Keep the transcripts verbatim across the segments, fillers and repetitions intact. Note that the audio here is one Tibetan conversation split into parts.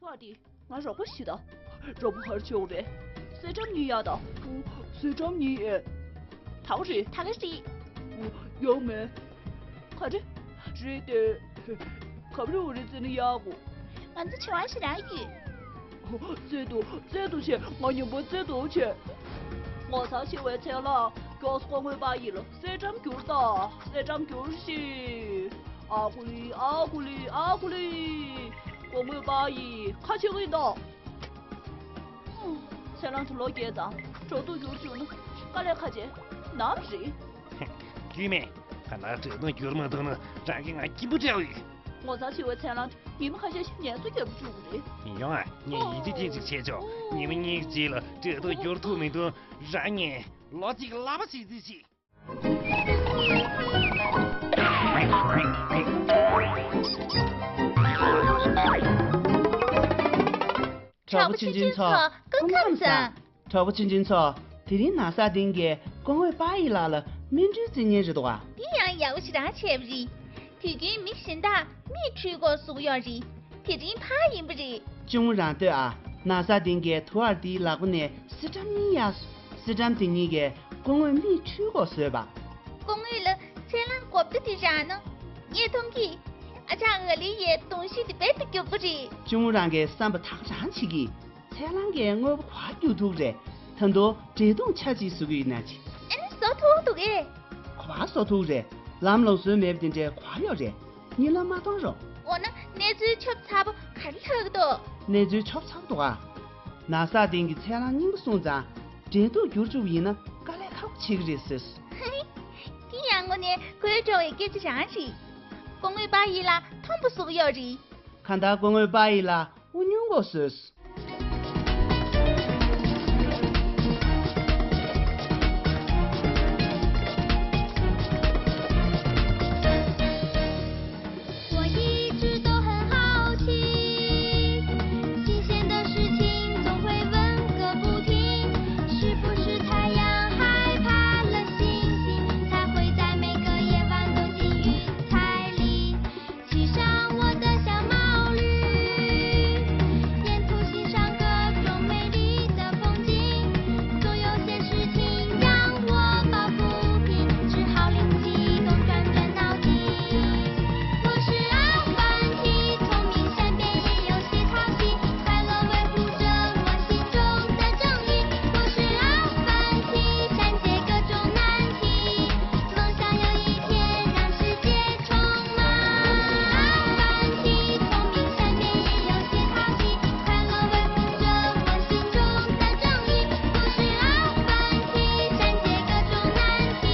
ཨ་ཏི། ང་རོགས་པ་ཞིག་དང་། རོགས་པ་ག་རེ་བྱེད་དགོས་རེད། སེ་འགྲམ་གཉིས་གཡར་དང་། སེ་འགྲམ་གཉིས་གཡར། ད་ག་རེད། ད་ག་རེད། ཡོང་མེད། ག་རེ། རེད་དེ། ག་རེ་འོ་རེད་བརྩིས་ན་ཡག་གོ། ང་ཚོ་བྱེད་དབང་ཞེ་དྲག་ཡོད། བཙལ་འདུག་བཙལ་འདུག་བྱས། ང་མཉམ་པོ་བཙལ་འདུག་བྱས། ངོ་མཚར་ཆེ་བའི་ཚལ་སླང་མགྱོགས་སུ་སྐུ་ངོ་པ་ཡི་ལ་སེ་འགྲམ་བསྒྱུར་དང་། སེ་འགྲམ་བསྒྱུར་ཞིག་ཨ་ཁུ་ལི་ཨ་ཁུ་ལི་ཨ་ཁུ་ལི། སྐུ་ངོ་པ་ཡི་ཁ་ཕྱེ་གི་འདུག་ཚལ་སླང་དུ་ལོ་བརྒྱད་དང་བྲག་ཐུག་བསྒྱུར་བཅུག་ན་དཀའ་ལས་ཁག་ཆེ་ནམ་རེད། རྒྱུས་མེད། ད་ལྟ་བྲག་ཐུག་བསྒྱུར་མ་ཐུབ་ན་རང་གི་ང་སྐྱིད་པོ་འདྲ་བོ་ཡོད། ངོ་མཚར་ཆེ་བའི་ཚལ་སླང་དེ་ཉི་མ་ཁ་ཤས་ཤིག་ངལ་གསོ་རྒྱབ་བཅུག་གི་རེད། ཡིན་ཡང་ཨ། ངས་ཡིད་ཆེས་ཐེངས་གཅིག་བྱས་ཆོག་ཉི་མ་གཉིས་ཀྱི་རྗེས་ལ་བྲག་ཐུག་བསྒྱུར་ཐུབ་མི་ཐུབ་རང་ཉིད་ལོ་གཅིག་གི་གླ་པ་བྱེད་རྩིས་བྱེད། གྲོགས་པོ་ཆུང་ཆུང་ཚོ་སྐུ་ཁམས་བཟང་། གྲོགས་པོ་ཆུང་ཆུང་ཚོ། དེ་རིང་ན་ཚ་ལྡིང་གིས་སྐུ་ངོ་པ་ཡི་ལགས་ལ་སྨིན་གྲོལ་རྩེད་མཁན་རེད་འདུག་ག་འདི་ཡང་ཡག་པོ་ཞེ་དྲག་བྱས་པ་རེད། དུས་རྒྱུན་མི་གཞན་དག་མིག་འཁྲུལ་དགོས་གསུང་གི་ཡོད་རེད། དེ་རིང་ཕར་ཡིན་པ་རེད། གཅུང་མོ་རང་ལྟོས་ཨ། ན་ཚ་ལྡིང་གིས་དུ་བར་འདིའི་ལག་པ་ནས་སེ་འགྲམ་གཉིས་གཡར་སོང་། སེ་འགྲམ་དེ་གཉིས་ཀས་སྐུ་ངོ་མིག་འཁྲུལ་དགོས་བཟོས་པ། སྐུ་ངོ་ལ་ཚལ་སླང་གོ་བརྡ་དེ་རག་ན་ངས་མཐོང་གི། ཨ་ཅག་ཨ་ལི་ཡའི་གདོང་ཤུལ་དེ་རྦད་དེ་སྐྱུག་པོ་རེད། གཅུང་མོ་རང་གིས་བསམ་པ་ད་ག་རང་བྱེད་ཀྱི། ཚལ་སླང་གིས་དངོས་པོ་ག་པར་སྐྱུག་ཐུབ་རེད། ད་དུང་འབྲས་དུང་ཆ་གཅིག་བཟོ་གི་ཡོད་ན་ཅི། ཨ་ནི་བཟོ་ཐུབ་འདུག་གས། ག་པར་བཟོ་ཐུབ་རེད། ལམ་ལུགས་སྲོལ་མེད་པ་དེ་འདྲའི་ག་པར་ཡོད་རེད། གཉིད་ལམ་མ་གཏོང་རོགས། འོ་ན་གནས་ཚུལ་ཆོབ་ཚ་པོ་ག་རེ་ལྷག་གི་འདུག་གནས་ཚུལ་ཆོབ་ཚ་པོ་འདུག་ཨ། ན་ཚ་ལྡིང་གིས་ཚལ་སླང་རྙིང་པ་སོང་ཙང་འབྲས་དུང་བསྒྱུར་བཅུག་པ་ཡིན་ན་དཀའ་ལས་ཁག་པོ་བྱེད་ཀྱི་རེད་ཟེར། ཧི། དེ་ཡང་དངོས་གནས་དགོད་བྲོ་བའི་སྐད་ཆ་རང་རེད། སྐུ་ངོ་པ་ཡི་ལགས་མཐོན་པོ་བཟོ་གི་ཡོད་རེད། གང་ལྟར་སྐུ་ངོ་པ་ཡི་ལགས་དབུ་སྙུང་དགོས་ཟེར།我一直都很好奇，新鲜的事情总会问个不停，是不是太阳害怕了星星，才会在每个夜晚躲进云彩里？ 系上我的小毛驴，沿途欣赏各种美丽的风景。总有些事情让我抱不平，只好灵机一动，转转脑筋。我是阿凡提，聪明善变，也有些淘气。快乐维护着我心中的正义。我是阿凡提，善解各种难题。 梦想有一天让世界充满。阿凡提，聪明善变，也有些淘气。快乐维护着我心中的正义。我是阿凡提，善解各种难题。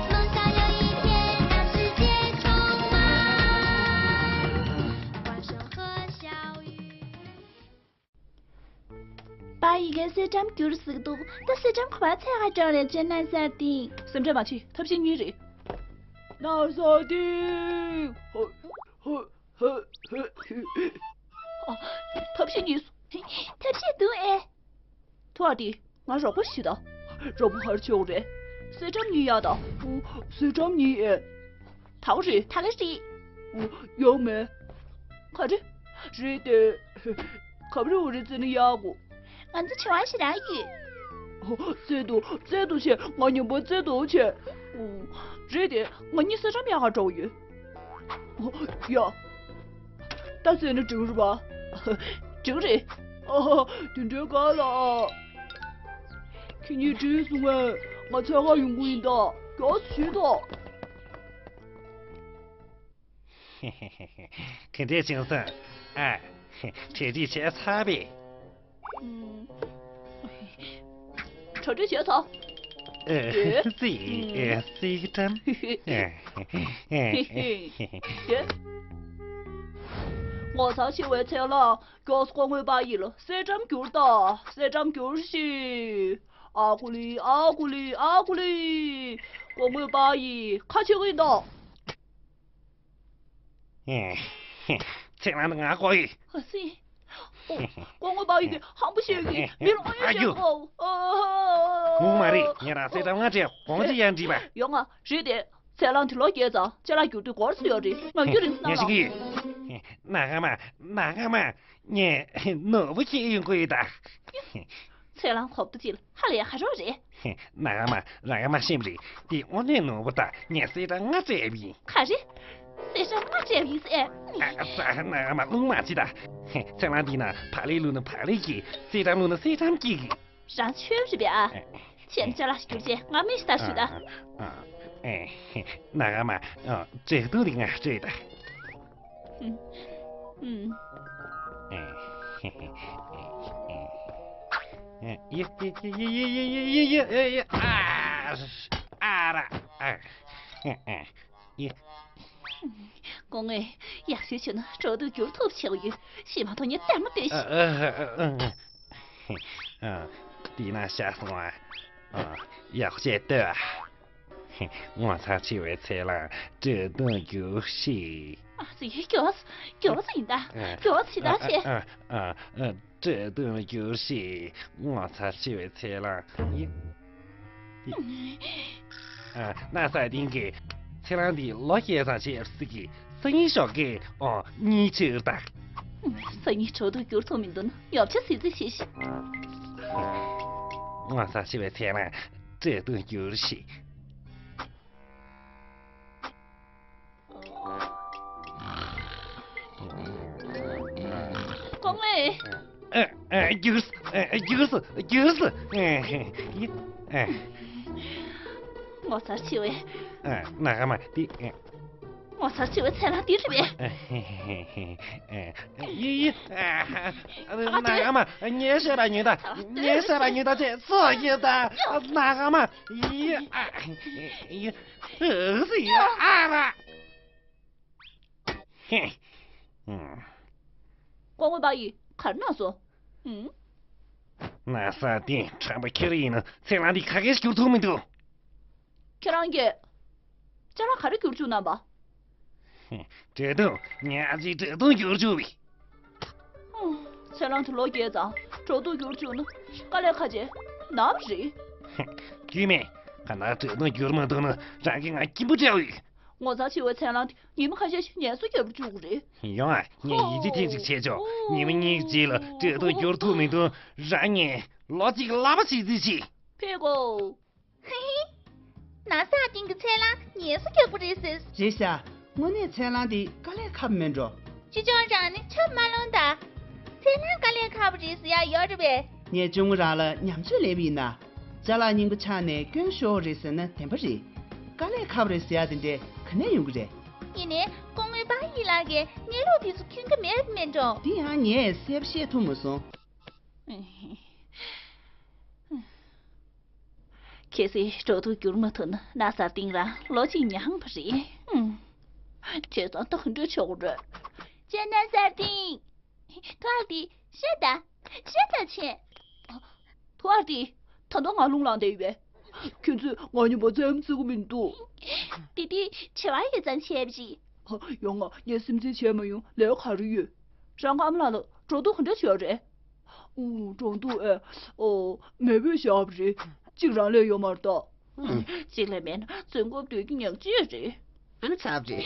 梦想有一天让世界充满。欢声和笑语。 པ་ཡི་གིས་སེ་འགྲམ་བསྒྱུར་ཟེར་གི་འདུག་ད་སེ་འགྲམ་ག་པར་ཚལ་སླང་དྲངས་རེད་ཅེ་ན་ས་ཏིང་། སེམས་ཁྲལ་མ་བྱེད། ཐབས་ཤེས་གཉིས་རེད། ན་ས་ཏིང་། ཧ་ཧ་ཧ་ཧ། ཨ། ཐབས་ཤེས་གཉིས་སོ། ཐབས་ཤེས་འདུག་ཨེ། ཐུ་ཨ་ཏི། ང་རོགས་པ་ཞིག་དང་། རོགས་པ་ག་རེ་བྱེད་དགོས་རེད། སེ་འགྲམ་གཉིས་གཡར་དང་། སེ་འགྲམ་གཉིས་གཡར། ད་ག་རེད། ད་ག་རེད། ཡོང་མེད། ག་རེ། རེད་དེ། ག་རེ་འོ་རེད་བརྩིས་ན་ཡག་གོ། ང་ཚོ་བྱེད་དབང་ཞེ་དྲག་ཡོད། བཙལ་འདུག་བཙལ་འདུག་བྱས། ང་མཉམ་པོ་བཙལ་འདུག་བྱས། རེད་དེ། ང་གཉིས་སེ་འགྲམ་གཡར་ག་འགྲོ་གི་ཡོད། ཡ། ད་བཙལ་ན་འགྲིག་རེད་པ། འགྲིག་རེད། ཨ་ཧ། དེ་འདྲའི་དཀའ་ལ། ཁྱེད་གཉིས་བྲེལ་སོང་ངས། ང་ཚལ་སླང་ཡོང་གི་ཡིན་ད། མགྱོགས་སུ་བྱེད་དང་། ག་འདྲས་བྱུང་སོང་། ཨ། གྲ་སྒྲིག་བྱས་ཚར་པས། ཨུམ། གྲ་སྒྲིག་བྱས་ཚར། ཨེ། ཨེ། སི། ཨེ། སི་ཏམ། ཨེ། ཨེ། ངོ་མཚར་ཆེ་བའི་ཚལ་སླང་མགྱོགས་སུ་སྐུ་ངོ་པ་ཡི་ལ་སེ་འགྲམ་བསྒྱུར་དང་། སེ་འགྲམ་བསྒྱུར་ཞིག་ཨ་ཁུ་ལི་ཨ་ཁུ་ལི་ཨ་ཁུ་ལི། སྐུ་ངོ་པ་ཡི་ཁ་ཕྱེ་གི་འདུག་ཚེ་རང་ང་གོ་ཡི། ཨ་སི། ཨོ། སྐུ་ངོ་པ་ཡི་གིས་ཧམ་པ་བཤད་ཀྱི། མི་ལ་ཨ་ཡོད་བཤད་གོ། ཨ། ངོ་མ་རེད། ངས་རང་ཚེ་རང་ང་བྲེལ་གོང་ཚེ་ཡང་འདྲིས་པ། ཡོང་ང་རེད་དེ། ཚལ་སླང་དེ་ལོ་བརྒྱད་ཙམ་ཅ་ལག་བསྒྱུར་དུས་འགོར་སོང་ཡོད་རེད། ང་རྒྱུ་རིང་སོང་ན། ངས་ཤེས་ཀྱི་ཡོད། ནང་མ། ནང་མ། ངས་ནོར་བུ་ཁྱེར་ཡོང་གི་ཡོད་ད། ཚེ་རིང་ཁོག་པ་ཅིག་ཧ་ལས་ཧ་རོགས་རེད། ནང་མ། རང་མ་ཤེས་རེད། དེ་དངོས་གནས་ནོར་བུ་ད། ངས་གསེར་སྦྲམ་ལྔ་སྤྲད་པ་ཡིན། ག་རེ། གསེར་སྦྲམ་ལྔ་སྤྲད་པ་ཡིན་ཟེར། ཨ་ཙ། ནང་མ་རླུང་མ་བྱེད་ད། ཚེ་རིང་འདི་ན་བག་ལེབ་བླུགས་ན་བག་ལེབ་ཀྱི། གསེར་སྦྲམ་བླུགས་ན་གསེར་སྦྲམ་སྐྱེ་གི། རང་ཆོས་རེད་པས་ཨ། ཁྱེད་ཅ་ལག་ཞིག་སྒྱུར་བྱས་ང་མི་ཞིག་ལྟ་ཞུ་ད། ཨ། ཨ། ཨེ། ནང་མ། ཨ། བྲེལ་གདུང་དེ་ང་སྤྲོད་ད། ཨུམ། ཨེ། ཡེ་ཡེ་ཡེ། ཨ། ཨ་ར། ཨ། ཨེ། ཡེ། སྐུ་ངོ། ཡག་ཤོས་བྱུང་ན་འགྲོ་འདུག་བསྒྱུར་ཐུབ་ཆོག་ཡོད། ཤི་མ་ཐོག་ཉིད་ལྟད་མོ་ལྟོས་ཤིག་ཨ། ཨ། ཨ། ཨ། ཨ། དེས་ན་ཤ་སོང་བ། ཨ། ཡག་བྱས་ལྟོས། ངོ་མཚར་ཆེ་བའི་ཚེ་རིང་འགྲོ་འདུག་བསྒྱུར་ཤིག་ཨ་ཙི། མགྱོགས། མགྱོགས་ཡིན་ད། མགྱོགས་ཇི་ལྟར་བྱེད། ཨ། ཨ། ཨ། འགྲོ་འདུག་བསྒྱུར་ཤིག་ངོ་མཚར་ཆེ་བའི་ཚེ་རིང་། ཡེ། ཨ། ན་ས་ཏིང་གིས་ཚེ་རིང་འདི་ལོ་བརྒྱད་ཙམ་བྱས་ཟེར་གི། སང་ཉིན་ཞོགས་ཀས། ཨོ། གཉིད་ཆེར་བཏང་། སང་ཉིན་འགྲོ་འདུག་བསྒྱུར་ཐུབ་མི་འདུག་ན་ཉོབ་ཆ་སེ་རྩིས་བྱེད་ཤིག་ངོ་མཚར་ཆེ་བའི་ཚེ་རིང་འགྲོ་འདུག་བསྒྱུར་ཤིག་སྐུ་ངོ། ཨ། ཨ། བསྒྱུར། ཨ། བསྒྱུར། བསྒྱུར། ཨ། ཡེ། ཨ། ངོ་མཚར་ཆེ་བའི། ཨ། ནང་མ་དེ། ཨ། ངོ་མཚར་ཆེ་བའི་ཚེ་རིང་འདི་རེད་པས། ཨ། ཡེ་ཡེ། ཨ། ཨ། ནང་མ། ངས་བཤད་པ་ཉོན་དང་། ངས་བཤད་པ་ཉོན་དང་ཅེས་སུ་ཡིན་དང་། ནང་མ། ཡེ། ཨ། ཡེ། ཨ། ཨ་ར། ཧེ། ཧུམ། སྐུ་ངོ་པ་ཡིས་ག་རེ་གནང་སོང་། ཧུམ། ན་ས་ཏིང་། ཁྲམ་པ་ཁྱེད་རང་ཡིན་ན་ཚེ་རིང་འདི་ག་གེ་ཞིག་བསྒྱུར་ཐུབ་མི་འདུག་ཁྱེད་རང་གིས་ཅ་ལག་ག་རེ་བསྒྱུར་བཅུག་གནང་བ། ཧུམ། འགྲོ་འདུག་ངས་ཨ་ཅེ་འགྲོ་འདུག་བསྒྱུར་བཅུག་པས། ཧུམ། ཚེ་རིང་དེ་ལོ་བརྒྱད་ཙམ་འགྲོ་འདུག་བསྒྱུར་བཅུག་ན་དཀའ་ལས་ཁག་ཆེ་ནམ་རེད། ཧུམ། རྒྱུས་མེད། ག་ན་འགྲོ་འདུག་བསྒྱུར་མ་ཐུབ་ན་རང་གིས་ང་སྐྱིད་པོ་སྤྲད་ཡོད། ངོ་མཚར་ཆེ་བའི་ཚེ་རིང་དེ་ཉི་མ་ཁ་ཤས་ཤིག་ངལ་གསོ་རྒྱབ་བཅུག་གི་རེད། ཡོང་ཨ། ངས་ཡིད་ཆེས་ཐེངས་གཅིག་བྱས་ཆོག་ཉི་མ་གཉིས་ཀྱི་རྗེས་ལ་འགྲོ་འདུག་བསྒྱུར་ཐུབ་མི་འདུག་རང་ངས་ལོ་གཅིག་གླ་པ་ཞིག་རྩིས་བྱེད། ཕེབས་གོ། ཧི་ཧི། ན་ས་ཏིང་གི་ཚེ་རིང་ངལ་གསོ་རྒྱག་པ་རེད་ཟེར། རེད་ཤག་དངོས་གནས་ཚེ་རིང་དེ་དཀའ་ལས་ཁག་པོ་མེད་འགྲོ། ཅི་ཅོང་ཅང་ནི་ཆབ་མ་ལོང་ད། ཚེ་རིང་དཀའ་ལས་ཁག་པོ་རེད་ཟེར་ཡ་ཡོད་རེད་པས། ངས་གཅུང་མོ་རང་ལ་ཉམས་བཅོས་ལེན་པ་ཡིན་ན། ཅ་ལག་རྙིང་པ་ཆགས་ནས་སྐྱོན་ཤོར་བ་རེད་ཟེར་ན་བདེན་པ་རེད། དཀའ་ལས་ཁག་པོ་རེད་ཟེར་ཡ་དེ་འདྲས་ག་ནས་ཡོང་གི་རེད། ཡིན་ནའི་སྐུ་ངོ་པ་ཡི་ལགས་ཀྱིས་གནས་ལུགས་དེ་ཚོ་མཁྱེན་གྱི་མེད་མེད་འགྲོ། འདི་ཡང་ངས་གསལ་པོ་བཤད་ཐུབ་མ་སོང་། གལ་སྲིད་འགྲོ་འདུག་བསྒྱུར་མ་ཐུབ་ན་ན་ས་ཏིང་རང་ལོ་གཅིག་མྱངས་པ་རེད། ཨུམ། བྱས་ཙང་ད་ག་འདྲ་ཆོག་གི་རེད། ཅེ་ན་ས་ཏིང་། ཐོག་འདི་ཤ་ད། ཤ་ད་ཆེ། ཐོག་འདི་ད་དུང་ང་རླུང་ལངས་བསྡད་ཡོད་པས། ཁྱོད་ཚོས་ང་གཉིས་པོ་བཙན་བརྩི་གི་མི་འདུག་དེ་དུས་བྱ་བ་ཡོད་ཙང་བྱས་པ་རེད། ཡང་ང་ངས་སེམས་ཅན་བྱས་མ་ཡོང་ལས་ག་རེ་ཡོད། རང་གི་ཨ་མ་ལགས་ལ་འགྲོ་འདུག་ག་འདྲ་བྱས་རེད། ཨུ། འགྲོ་འདུག་ཨེ། ཨོ། མེ་བོས་བཞག་པ་རེད། གཅིག་རང་ལས་ཡོད་མ་རེད་ད། གཅིག་ལས་མེད་ན་བཙོན་སྐབས་སྡོད་རྒྱུ་ཉག་གཅིག་རེད། ཨ་ནི་ཚབ་རེད།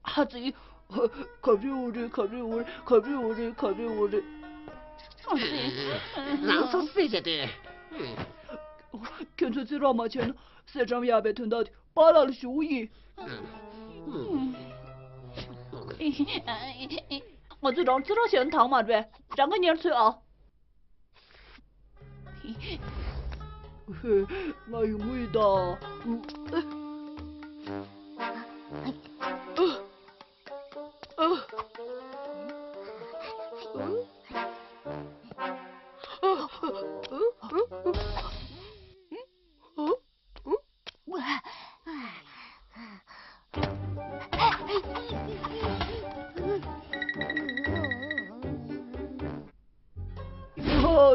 ཨ་ཙི། གབ་རི་འུ་རི་གབ་རི་འུ་རི་གབ་རི་འུ་རི་གབ་རི་འུ་རི། ཨ་ཙི། རང་སོ་སོས་བྱས་ཏེ། ཁྱོད་ཚོས་རྩིས་རོགས་མ་བྱས་ན་གསེར་སྦྲམ་ཡག་པའི་དོན་དག་དེ་པཱ་ལགས་ལ་ཞུ་གི་ཡིན། ང་ཚོས་རང་རྩིས་རོགས་བྱས་ན་དང་མ་རེད་པས། རང་ག་ཉེར་འཚོལ་ཨ། ང་ཡོང་གི་ཡིན་ད། ཨ།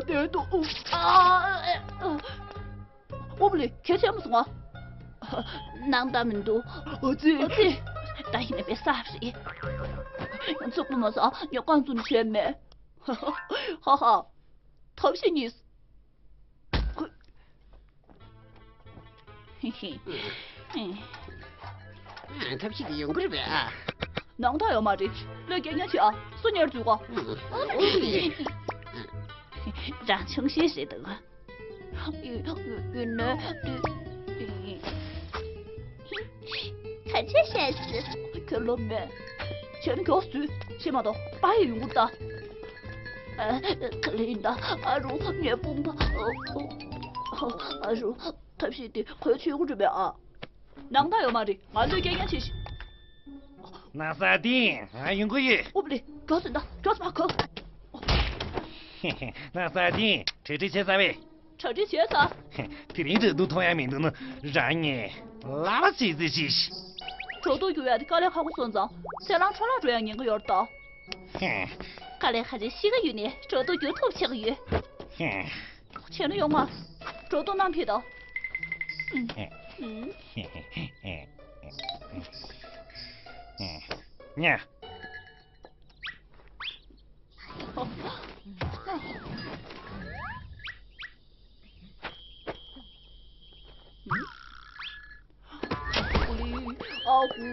དེ་དུ། ཨ། ཨོ་བ་ལེ། གལ་ཆེན་པོ་སོང་ཨ། ནང་ལྟ་མི་འདུག་ཨ་ཙི། ཨ་ཙི། ད་ཡིན་ན་པའི་ས་རེད། ཚོགས་པ་མ་ས་ཉོ་གང་ཙམ་བྱས་མེད། ཧ་ཧ། ཐབས་ཤེས་གཉིས། ཨ། ཐབས་ཤེས་དེ་ཡོང་གི་རེད་པས་ཨ། ནང་ཐག་ཡོད་མ་རེད། ལོས་རྒྱག་ཉན་ཆེ་ཨ། སུ་ཉར་འཛུལ་ག། ཨ། རང་ཆུང་ཤས་རེད་འདུག་ཡིན་ནའི། ག་ཚོད་བཤད་སྲིད། ཁྱོད་ལོ་མེད། བྱས་ན་མགྱོགས་སུ། བྱས་མ་གཏོགས་པ་ཡི་ཡོང་གི་ད། ཨ། ག་ལེ་ཡིན་ད། ཨ་རོ་ངའི་དཔུང་པ། ཨ་རོ། ཐབས་ཤེས་དེ་གོ་ཆོད་ཀྱི་རེད་པས་ཨ། ནང་ཐག་ཡོད་མ་རེད། ང་ཚོས་སྐད་ཉན་བྱེད་ཤིག་ན་ས་ཏིང་། ང་ཡོང་གི་ཡོད། ཨོ་ལེ། མགྱོགས་སེ་ད། མགྱོགས་སེ་མར་གོ། ན་ས་ཏིང་། གྲ་སྒྲིག་བྱས་ཚར་བས། གྲ་སྒྲིག་བྱས་ཚར། དེ་རིང་འགྲོ་དུང་མཐོང་ཡ་མི་འདུག་ན། རང་ཉིད་ལབ་པ་བྱེད་རྩིས་བྱེད་ཤིག་འགྲོ་དུང་རྒྱུག་ཡ་དེ་དཀའ་ལས་ཁག་པོ་སོང་ཙང་། ཚེ་རིང་འཕྲོ་བརླག་འགྲོ་ཡ་ཉེན་ཁ་ཡོད་རེད་ད། དཀའ་ལས་ཁག་ཅན་ཤི་གི་ཡོད་ནའི་འགྲོ་དུང་རྒྱུག་ཐུབ་ཆགས་ཀྱི་ཡོད། བྱས་ན་ཡོང་མ། འགྲོ་དུང་བསྣམས་ཕེབས་དང་། ཉ། ཨ་ཧུ།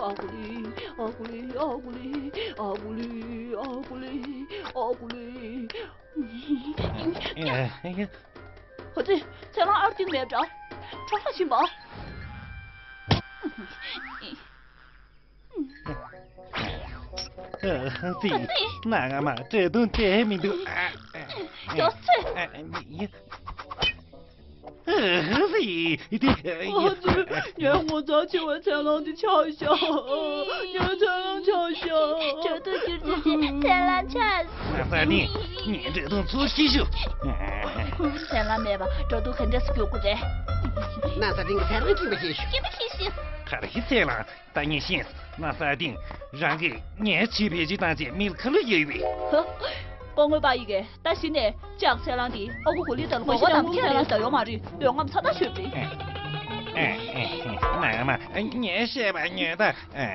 ཨ་ཧུ་ལི། ཨ་ཧུ་ལི། ཨ་ཧུ་ལི། ཨ་ཧུ་ལི། ཨ་ཧུ་ལི། ཨ་ཧུ་ལི། ཨ། ཨ། ཨ། ཨོ་ཙི། ཚེ་རིང་ཨར་ཏིང་མེད་འདྲ། ཁྲོ་ཁྲོ་ཕྱིན་པ། ཨ་ཙི། ཨ་ཙི། ནང་མ་འགྲོ་དུང་བསྡད་མི་འདུག་ཨ། མགྱོགས་སེ། ཨ། ཨ། ཡ། ཨ་ཙི། དེ། ཨ་ཙི། ངའི་ངོ་མཚར་ཆེ་བའི་ཚེ་རིང་དེ་ཆགས་ཤག་ངའི་ཚེ་རིང་ཆགས་ཤག་འགྲོ་དུང་རྒྱུག་རྒྱུག་བྱས་ཚེ་རིང་ཆགས། ན་ས་ཏིང་། ངས་འགྲོ་དུང་ཚུར་ཁྱེར་ཤོག་ཚེ་རིང་མེད་པ་འགྲོ་དུང་ག་འདྲས་སེ་རྒྱུག་དགོས་རེད། ན་ས་ཏིང་གིས་ཚེ་རིང་སྐྱིད་པ་བྱེད་ཤོག་སྐྱིད་པ་བྱེད་ཤོག་ག་རེ་ཡིན་ཚེ་རིང་། ད་ངས་ཤེས། ན་ས་ཏིང་། རང་གིས་ངའི་ཆེད་བེད་སྤྱོད་བཏང་བྱས་མི་ལ་ཁ་ལོ་བརྒྱབ་པས། ཧ། སྐུ་ངོ་པ་ཡི་གེ། ད་གཞི་ནས་ལྕགས་ཚེ་རིང་དེ་ཨ་ཁུ་གོ་ལི་དང་གོ་ཤི་དང་མུ་ཚེ་རིང་ད་ཡོད་མ་རེད། འདོད་རྔམ་ཚ་ཐག་ཆོད་པས། ཨ་ཨ་ཨ། ནང་མ་ངས་བཤད་པ་ཉོན་དང་། ཨ་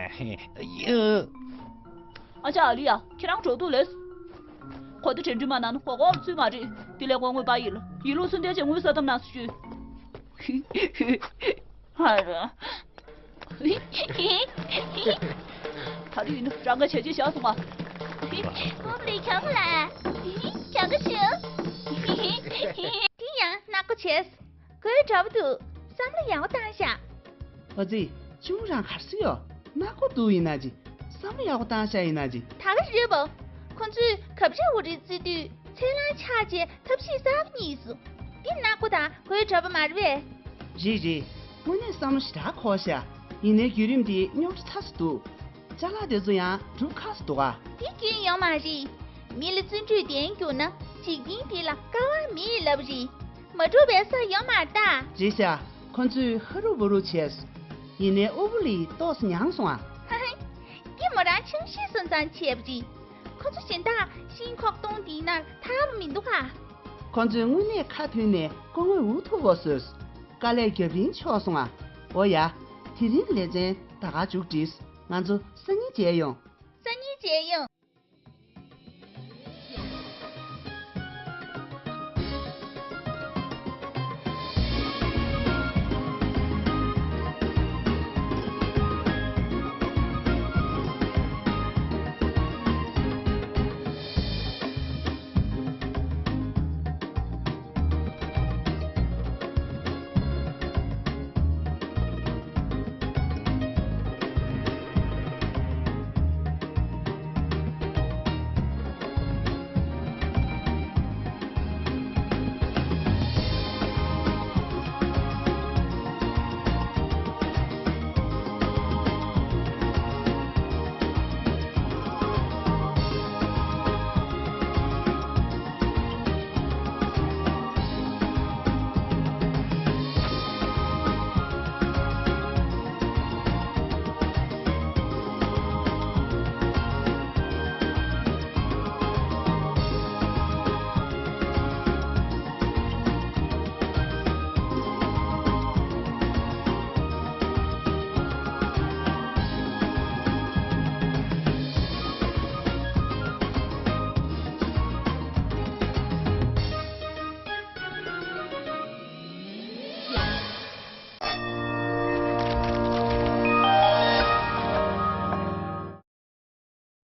ཡོ། ཨ་ཅག་ཨ་ལི་ཡ། ཁྱེད་རང་འགྲོ་འདུག་ལས། གོ་བརྡ་དྲན་རྒྱུ་མ་གནང་ན་གོ་གོ་ཚུད་མ་རེད། དེ་ལས་སྐུ་ངོ་པ་ཡིས་ལ་ཡིད་ལུགས་སུན་འདྲེན་བྱས་དངུལ་ཟ་ཐབས་གནང་སུ་ཞུས། ཧ་ར། ད་རེས་ཡིན་ན་རང་ག་བྱས་རྗེས་བཞག་སོང་ང་། ཨོ་ལེ། ཁྱོད་ལ། ཁྱོད་ག་བྱུང་། དེ་ཡང་ནག་པོ་བྱས། ཁོའི་གྲོགས་པོ་འདུག་བསམ་བློ་ཡག་པོ་བཏང་ཤག་ཨ་ཙི། ཆུང་རང་གར་སོང་ཡོད། ནག་པོ་འདུག་ཡིན་ན་ཅི། བསམ་བློ་ཡག་པོ་བཏང་ཤག་ཡིན་ན་ཅི། ད་ག་རེད་པ། ཁོ་ཚོས་གབ་ཆ་འུ་རི་བརྩི་དུས་ཚེ་རིང་ཆགས་རྗེས་ཐབས་ཤེས་གསར་པ་རྙེད་སོང་། འདི་ནག་པོ་དང་ཁོའི་གྲོགས་པོ་མ་རེད་པས། རེད་རེད། དངོས་གནས་བསམ་བློ་ཞེ་དྲག་འཁོར་ཤག་ཡིན་ནའི་བརྒྱུད་རིམ་དེ་རྙོག་དྲ་ཚ་ས་འདུག་ཅ་ལག་དེ་ཚོ་ཡང་སྒྲུབ་ཁག་ས་འདུག་ག་དེ་སྐྱོན་ཡོད་མ་རེད། མི་ལ་བརྩོན་འགྲུས་ལྡན་བསྒྱུར་ན་འཇིག་རྟེན་འདི་ལ་དཀའ་བ་མེད་ལབ་རེད། མ་འགྲུབ་པའི་ས་ཡོད་མ་རེད་ད། རེད་ཤག་ཁོ་ཚོས་ཧ་རུ་བུ་རུ་བྱས། ཡིན་ནའི་ཨུ་བུ་ལི་ཏོག་ཙམ་མྱངས་སོང་ཨ། ཧ་ཧ། འདི་མོ་རང་ཆུང་ཤས་སོང་ཙང་བྱས་པ་རེད། ཁོ་ཚོ་གཞན་དག་ཤིང་ཁོག་སྟོང་འདིའི་ནང་ཐར་བ་མི་འདུག་ག་ཁོ་ཚོས་དངོས་གནས་ཁ་མཐུན་ནས་སྐུ་ངོ་འུ་ཐུག་གོ་བཟོས། དཀའ་ལས་རྒྱབ་རིན་ཆོག་སོང་ཨ། འོ་ཡ། དེ་རིང་གི་ལེ་ཚན་ད་ག་མཇུག་བསྒྲིལ། ང་ཚོ་སང་ཉིན་མཇལ་ཡོང་། སང་ཉིན་མཇལ་ཡོང་།